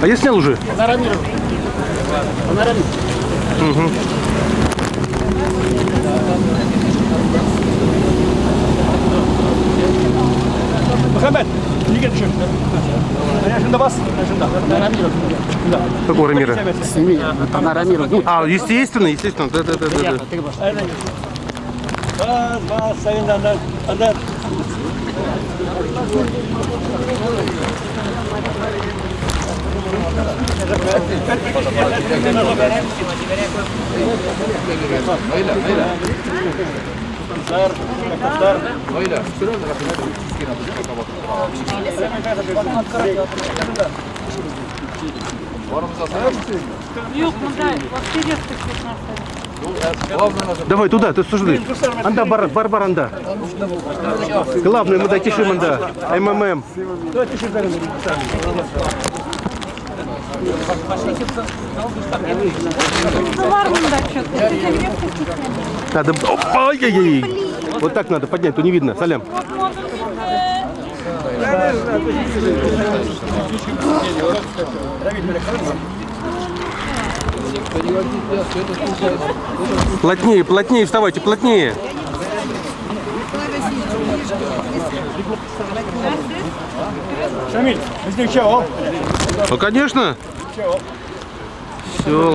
А я снял уже. Угу. Мөхәммәт, нигә төшеп? Менә шунда бас, менә шунда. Какого Рамира? Сними, панорамируй. Ну, А, естественно, естественно. Да, да, да, да, да. ты бас. Бас, бас, син анда, анда. Юк, монда вообще резко свет нәрсә. Давай туда, ты слушай. Анда бар, бар, бар, анда. Главное, мы дотишим анда. МММ. Бар монда что-то. Ты резко свет. Надо... Опа, ай-яй-яй. Вот так надо поднять, то не видно. Салям. Плотнее, плотнее вставайте, плотнее. Шамил, безнең чау. Ну, конечно. Все.